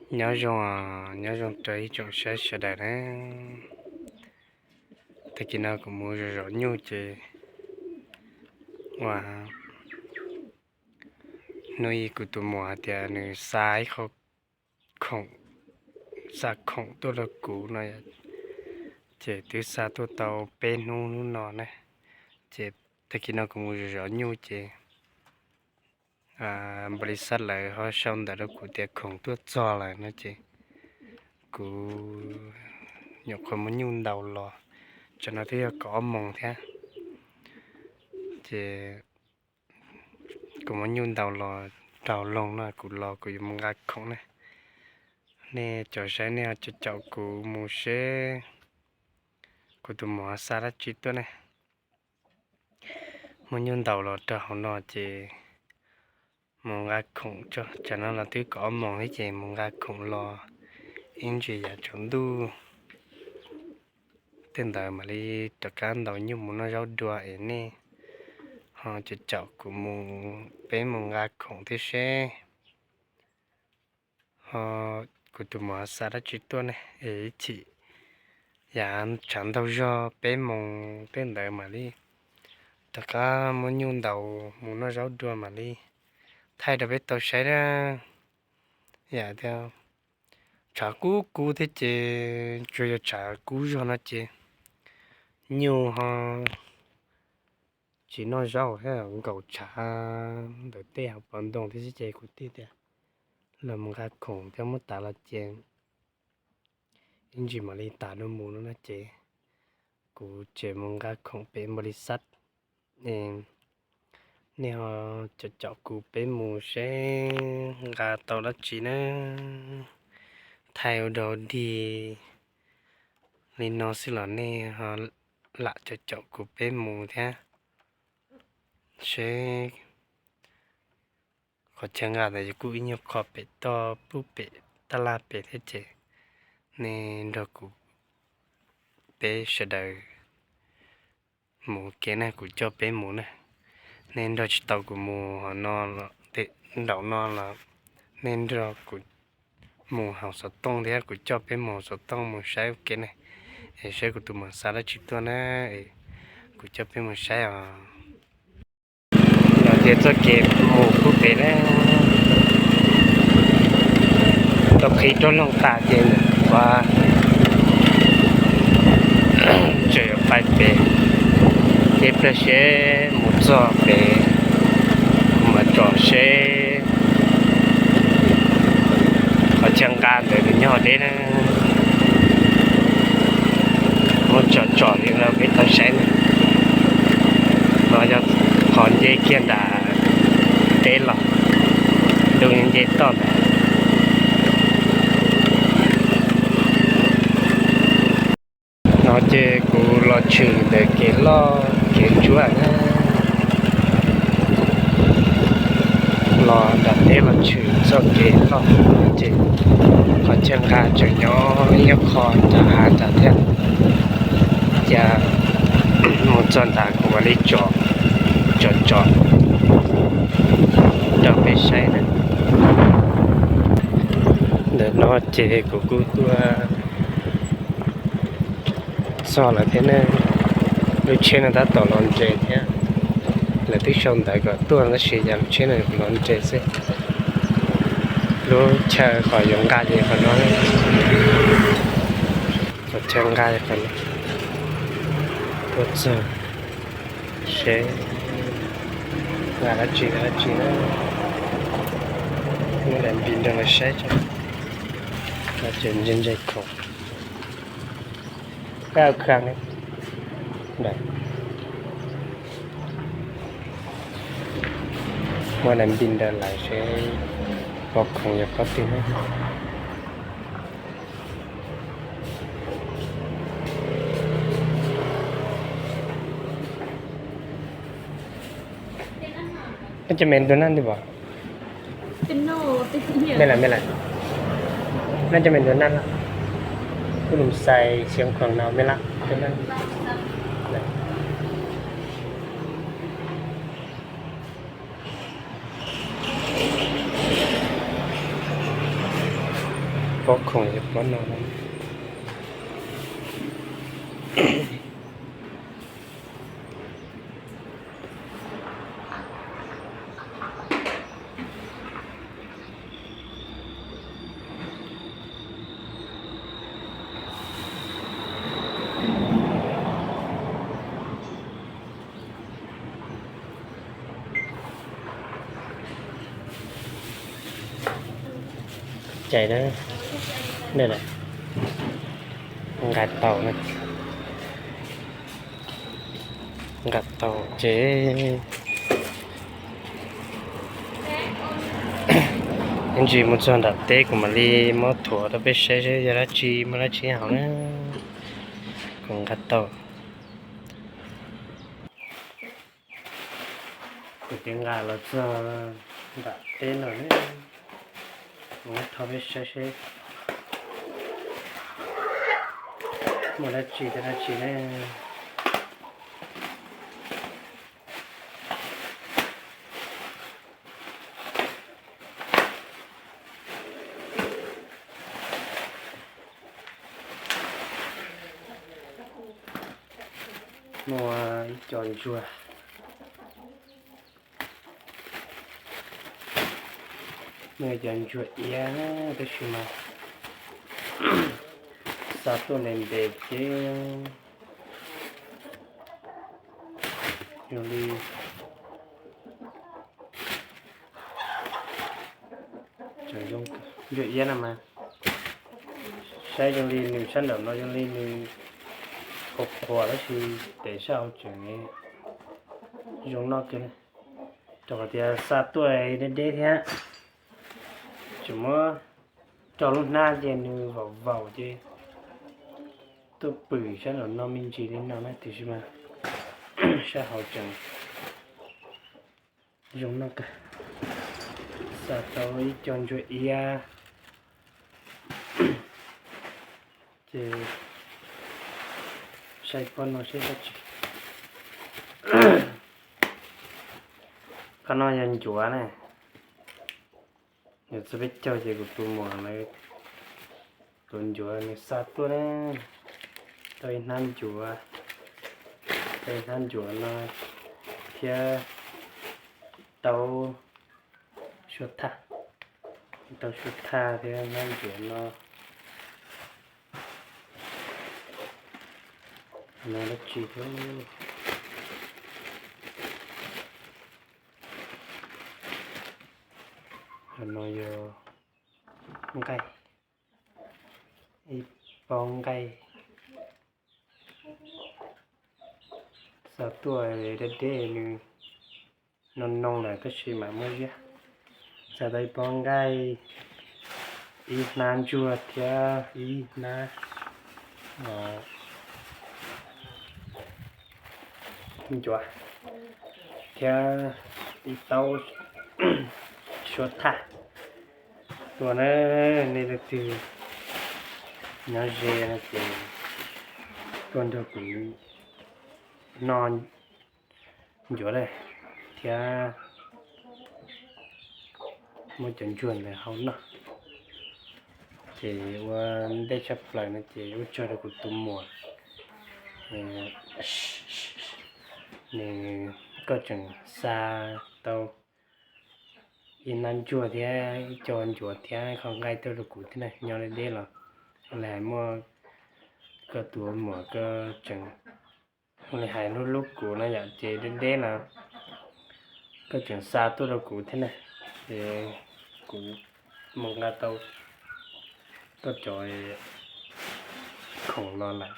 Nyob zoo, nyob zoo rau ib tsoom saib sawv daws na. Tag kis no kuv mus zov zov nyuj ces ua hnub ib kuv tus muam hais tias nws xa ib qho khoom, xa khoom tuaj rau kuv no, ces twb xa tuaj tau peb hnub hnub no na. Ces tag kis no kuv mus zov zov nyuj ces npau li xab lawv ho sau ntawv rau kuv tias khoom tuaj txog lawm no ces kuv nyuam qhuav muab nyuj ntaus los, tsam no twb yog kaum ob moos thiab. Ces kuv muab nyuj ntaus los rau loog no kuv los kuv yuav mus nqa khoom na. Nej cov saib nej ho caum kuv mus seb kuv tus muam xa dab tsi tuaj ne. Muab nyuj ntaus los rau hauv no ces mus nqa khoom tso, tsam no los twb kaum ob moos thiab ces mus nqa khoom los ib ntsis yav tsaus ntuj tej ntawd mam li rov qab ntaus nyuj mus noj zaub dua es nej ho caum kuv mus, peb mus nqa khoom thiab seb ho kuv tus muam xa dab tsi tuaj ne es ib chim yav tshav ntaug zog peb moos tej ntawd mam li rov qab muab nyuj ntaus mus noj zaub dua mam li thaij rau peb tau saib na. Yam tias tshav kub kub thiab ces tsuas yog tshav kub zog no ces nyuj ho tsis noj zaub thiab nkaum tshav ntawm tej hauv paus ntoo thiab xwb ces kuv thiaj tias los mus nqa khoom thiab muab tas los ces ib ntsis mam li tas dua mus no na ces kuv tseem mus nqa khoom pem npau li xab. Nej ho caum caum kuv peb mus seb nqa tau dab tsi na. Thaij ua dog dig li no xwb los nej ho lam caum caum kuv peb mus thiab seb qhov chaw nqa ntawd kuj ib nyuag qho pem toj pub pem tab laj pem thiab ces nej nrog kuv peb sawv daws mus ua ke na, kuv coj peb mus na. Nej nrog tsis tau kuv mus hauv no, nraum no los nej nrog kuv mus hauv xov tooj thiab kuv coj peb mus hauv xov tooj mus saib ua ke ne, es saib kuv tus muam xa dab tsi tuaj na, kuv coj peb mus saib os. Yog tias txoj kev mus pub pem na, tau qhib roob loog tas ces ua tseem yuav pais pem, ces pliag seb mus txog pem, mus tsom seb qhov chaw nqa ntawd nws nyob deb na. Muab tsom tsom li no peb tau saib na. No yog qhov nce kiag nram teb los, ntu nce toj ntawd. No ces kuv los tshwm ntawm kev loj kev ntsuab na, los nram teb los tshwm txoj kev loj ces qhov chaw nqa tseem nyob ib qho nram hav nrad thiab. Ces mus txog nrad kuv mam li tsom, tsom tsom rau peb saib na. Ntawm no ces kuv kuj tuaj txog lawm thiab ne. Lub tsheb no tab tom los nres thiab. Lawv twb sau ntawv kom tuaj tab sis yog lub tsheb no los nres xwb. Lub chaw qhov yuav nqa ces qhov no, qhov chaw nqa qhov no. Tuaj txog seb nqa dab tsi nqa dab tsi na. Muab daim npis nrog lawv saib tso. Ces ntse ntse khoom. Kab khang ne. Muab daim npis nrog lawv seb pom khoom yog pob twg ne. Noj cov me ntu naj ntawd pom? Mej lawm, mej lawm. Noj cov me ntu naj lawm. Kuv lus xais xyoob khoom no mej lawm. Pob khoom yog pob no. Cais na, nqa tau na, nqa tau ces ib ntsis mus txog nram teb kuv mam li muab thuav rau peb saib seb yog dab tsi muaj dab tsi hauv na. Kuv nqa tau. Kuv twb nqa los txog nram teb no na, kuv muab thuav peb saib seb muaj dab tsi thiab dab tsi ne. Muaj ib co ntsuag, muaj ib co ntsuag iab tab sis mas xa tuaj ntev ntev ces zoo li ntsuag iab no mas saib zoo li nws sab nraum no zoo li nws qhuav qhuav tab sis tes sab hauv tseem zoo noj kawg, rau qhov tias xa tuaj deb deb thiab. Tseem muab rau lub hnab ces nws vaum vaum ces tuaj pwm sab nraum no me ntsis li no na tiam sis mas sab hauv tseem zoo noj kawg. Xa tau ib co ntsuag iab ces saib pob no seb dab tsi. Qhov no yog ncuav ne, yog txog peb caug ces kuv tus muam lawv tus ncuav nws xa tuaj na, tau ib hnab ncuav, tau ib hnab ncuav no thiab tau suab thaj, tau suab thaj thiab hnab ncuav no. No dab tsi thiab? No yog nqaij, ib pob nqaij. Xa tuaj deb deb nws no noo lawm tab sis mas muaj ziab. Xa tau ib pob nqaij, ib hnab ntsuag thiab ib hnab ncuav thiab ib taub suab thaj. Tuaj na, nej leej twg nyob ze no ces tuaj nrog kuv noj ncuav thiab muab cov ntsuag ntawd hau noj. Ces ua ntej tshaj plaws no ces ua tsaug rau kuv tus muam, nws, koj tseem xa tau ib hnab ntsuag thiab ib co ncuav thiab qhov nqaij tuaj rau kuv thiab na, nyob deb deb los li hais muaj koj tus muam koj tseem li hais hlub hlub kuv no yom, ces deb deb los koj tseem xa tuaj rau kuv thiab na. Ces kuv mus nqa tau koj cov khoom los lawm.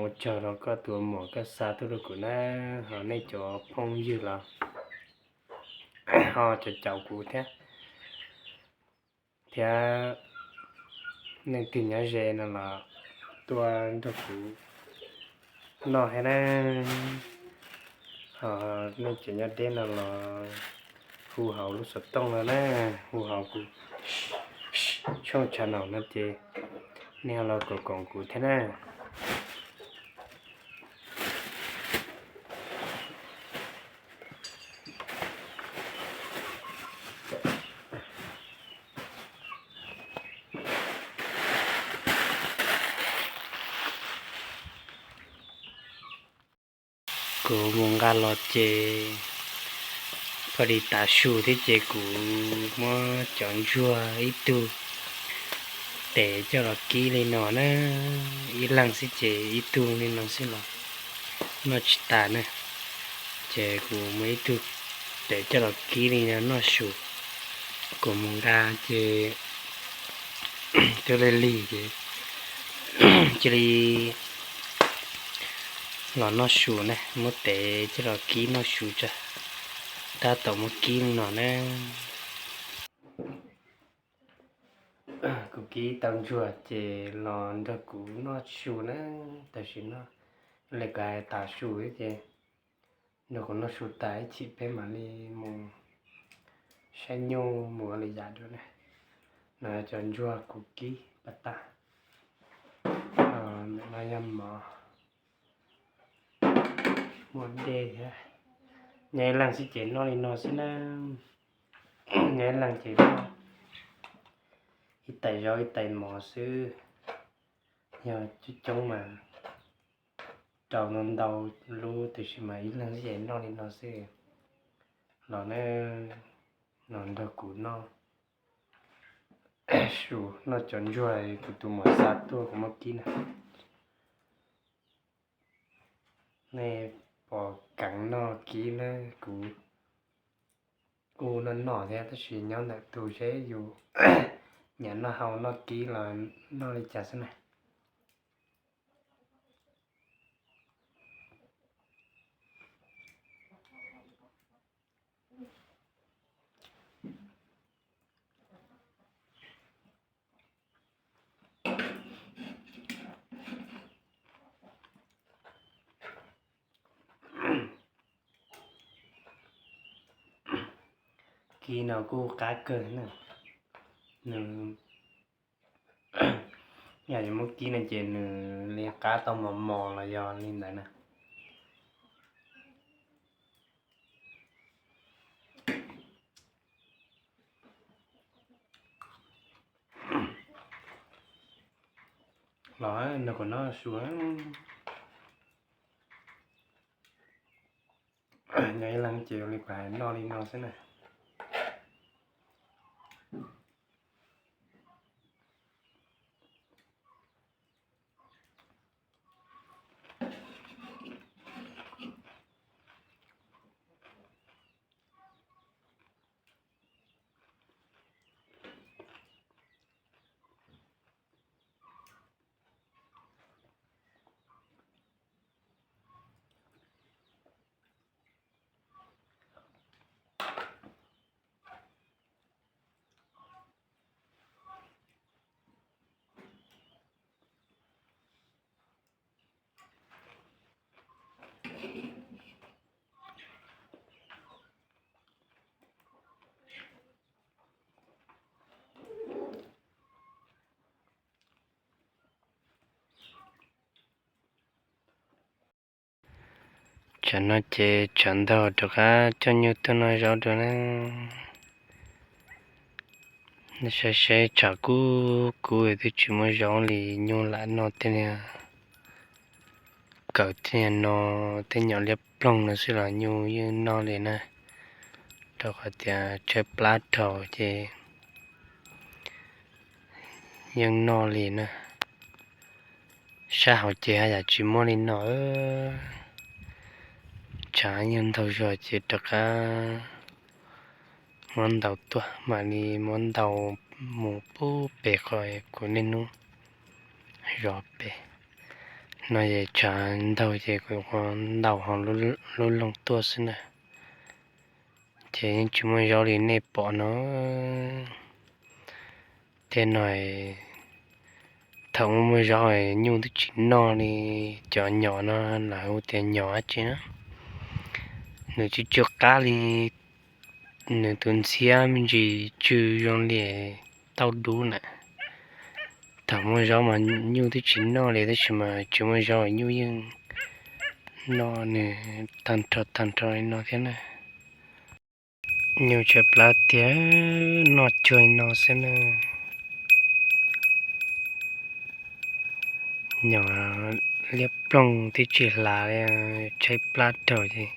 Ua tsaug rau koj tus muam koj xa tuaj rau kuv na, ho nej cov phooj ywg los ho caum caum kuv thiab, thiab leej twg nyob ze no los tuaj nrog kuv noj thiab na. Ho nej cov nyob deb no los hu hauv lub xov tooj no na, hu hauv kuv tshooj channel no ces nej ho los koom koom kuv thiab na. Kuv mus nqa los ces pom li tav su thiab ces kuv muab cov ntsuag ib tug tev coj los kib li no na, ib leeg xwb ces ib tug li no xwb los noj tsis tas na. Ces kuv muab ib tug tev coj los kib li no noj su. Kuv mus nqa ces twb lig lig ces cia li los noj su na, muab tev coj los kib noj su tso. Tab tom muab kib li no na. Kuv kib tau ntsuag ces los nrog kuv noj su na. Tam sim no li kuv hais tav su ces nrog kuv noj su tas ib chim peb mam li mus saib nyuj mus ua li yam dua na. No cov ntsuag kuv kib pas tas. No yog mov, muaj dej thiab. Nyob ib leeg xwb ces noj li no xwb na. Nyob ib leeg ces noj ib tais zaub ib tais mov xwb. Yog coob coob mas rau ntau ntau lub, tiam sis mas ib leeg xwb ces noj li no xwb. Los na, los nrog kuv noj su, noj cov ntsuag kuv tus muam xa tuaj kuv muab kib na. Nej pom keev noj kib na, kuv kuj noj noj thiab tab sis nyob ntawm tus seb yus nyiam noj hau noj kib los noj li cas xwb na. Kib no kuj qab kawg na. Nws, yog yus muab kib no ces nws li qab tau mos mos los yog li ntawd na. Los nrog kuv noj su. Nyob ib leeg ces li kuv hais noj li no xwb na. Tsam no ces tshav ntaug rov qab coj nyuj tuaj noj zaub dua na. Nej saib seb tshav kub kub twb tsis muaj zaub li, nyuj lam noj tej niag kawm tej niag no, tej nyuam liab ploog no xwb los nyuj yeej noj li na. Rau qhov tias tshaib plab dhau ces yeej noj li na. Sab hauv ces haj yam tsis muaj li no. Tshav yeej ntaug zog ces rov qab muab ntaus tuaj, mam li muab ntaus mus pub pem qhov kuv niaj hnub zov pem. No ces tshav ntaug ces kuv ntaus hauv lub loog tuaj xwb na. Ces yeej tsis muaj zaub li nej pom no. Tej no thaum muaj zaub nyuj twb tsis noj li. Cov nyom no lawv hu tias nyom dab tsi na, nws tsis tsw qab li. Nws tus ntxhiab me ntsis tsw zoo li tauj dub na. Thaum muaj zaub mas nyuj twb tsis noj li, tab sis mas tsis muaj zaub nyuj yeej noj nws tag nrho tag nrho li no thiab na. Nyuj tshaib plab tiag, noj cuag li no xwb na. Nyom Liab ploog twb tsis hlav li, tshaib plab raug ces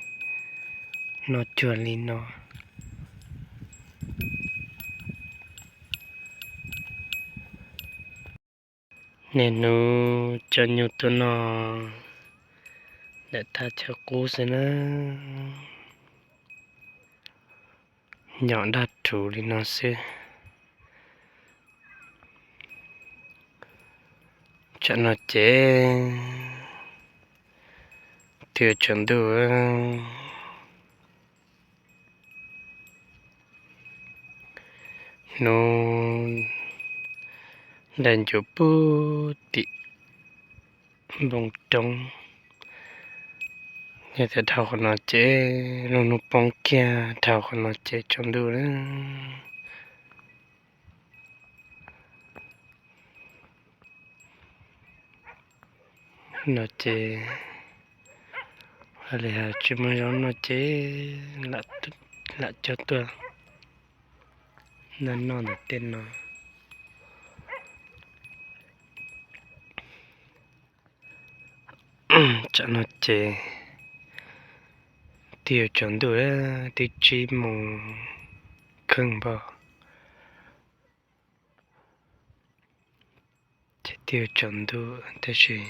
noj cuag li no. Niaj hnub coj nyuj tuaj noj ntawm thaj chaw qub xwb na. Nyom daj rhuv li no xwb. Tsam no ces twb yuav tsaus ntuj. Hnub ntaim ncuav pug tim npoo roob, yog tias dhau qhov no ces lub hnub poob kiag, dhau qhov no ces tsaus ntuj lawm. No ces, li has tsis muaj zaub noj ces lam coj tuaj noj noj ntawm tej no. Tsam no ces twb yuav tsaus ntuj, twb tsib moos kheej npog. Ces twb yuav tsaus ntuj tab sis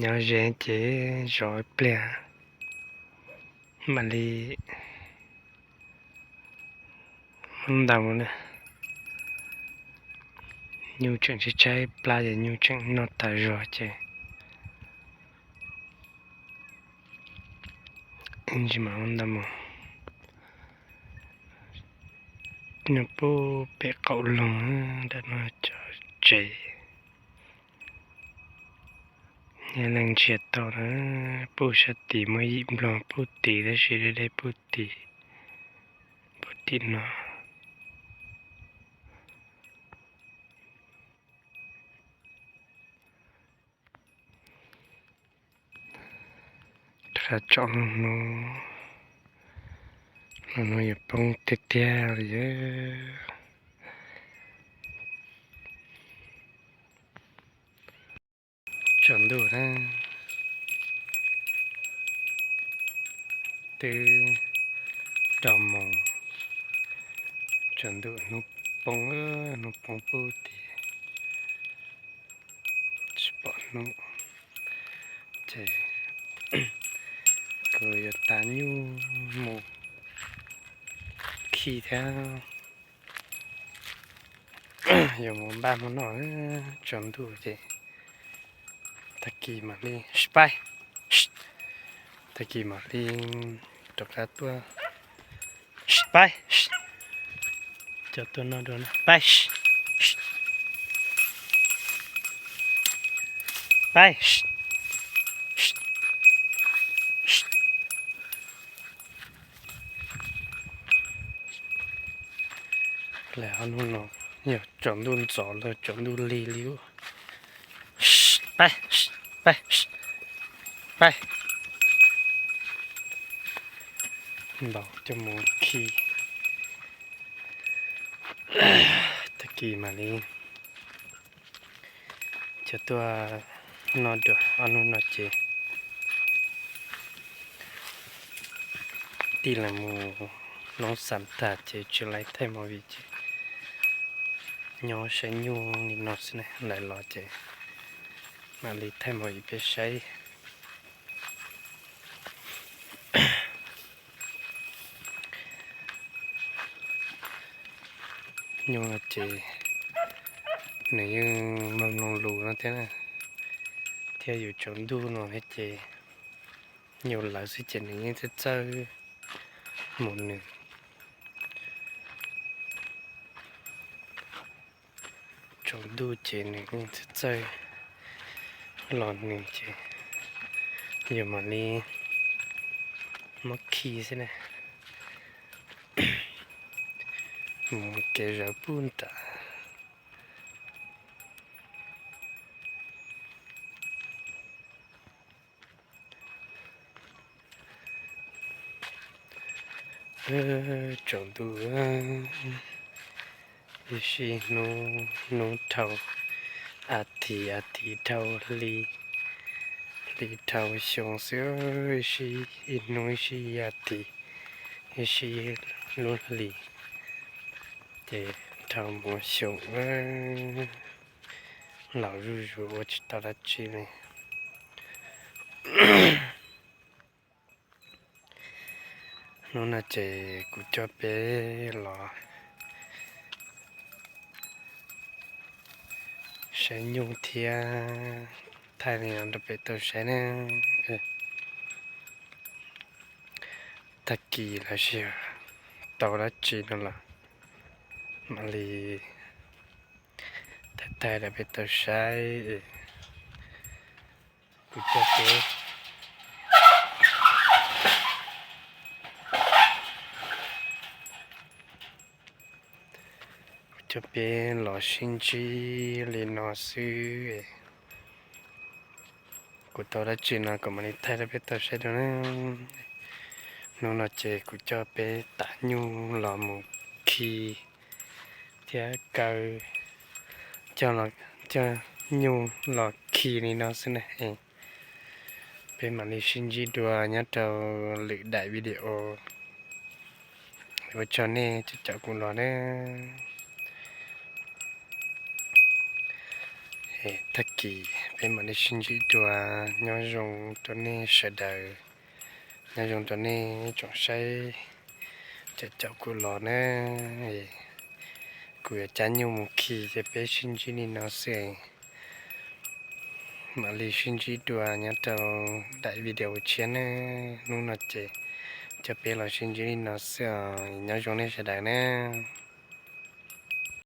nyob ze ces zov ib pliag mam li ntau na. Nyuj tseem tshaib tshaib plab ces nyuj tseem noj tas zog ces tsis mam ntau mus. Nyob puag pem qaum loog ntawm no cov tsev, yog leej ntsiag tau na, puag sab tid muaj yim nploog puag tid tab sis deb deb puag tid, puag tim no. Rov qab tsom lub hnub, lub hnub yuav poob tiag tiag li. Tsaus ntuj na, twb rau moos, tsaus ntuj hnub poob, hnub poob puag tid, tsis pom hnub. Ces kuv yuav tas nyuj mus khi thiab, yuav mus npaj hmo noj, tsaus ntuj ces tag kis mam li, tag kis mam li rov qab tuaj, pais, coj tuaj noj dua na, pais, pais. Lawm ob hnub no yog tsaus ntuj ntxov los tsaus ntuj lig li. Pais, pais, pais. Ntaus coj mus khi. Tag kis mam li coj tuaj noj dua, ob hnub no ces tij laug mus noob xas tag ces tsis laib thaij movie ces nyob saib nyuj li no xwb na, lawv los ces mam li thaij movie peb saib. Nyuj no ces nws yeej mloog mloog lus no thiab, thiab yuav tsaus ntuj no thiab ces nyuj lawv xwb ces nws yeej txawj txawj mus nws. Tsaus ntuj ces nws yeej txawj txawj los nws ces yus mam li muab khi xwb na. Mus kev zawv pub nram. Tsaus ntuj, ib sij hnub, hnub dhau, A thiv a thiv dhau hli, hli dhau xyoo xwb, ib sij ib hnub ib sij ib a thiv, ib sij ib lub hli, ces dhau mus xyoo, laus zuj zus ua tsis tau dab tsi li. Hnub no ces kuv coj peb los saib nyuj thiab thaij li no rau peb tau saib na. Tag kis los sis tau dab tsi no los mam li thaij thaij rau peb tau saib. Kuv coj peb, kuv coj peb los sib ntsib li no xwb. Kuv tau dab tsi no kuv mam li thaij rau peb tau saib dua na. Hnub no ces kuv coj peb tam nyuj los mus khi thiab kaw, coj nyuj los khi li no xwb na. Peb mam li sib ntsib dua nyob rau lwm daim video. Ua tsaug nej cov caum kuv los na. Tag kis peb mam li sib ntsib dua. Nyob zoo rau nej sawv daws, nyob zoo rau nej tsoom saib cov caum kuv los na. Kuv yuav cab nyuj mus khi ces peb sib ntsib li no xwb. Mam li sib ntsib dua nyob rau daim video tshiab ne. Hnub no ces coj peb los sib ntsib li no xwb os, nyob zoo nej sawv daws na.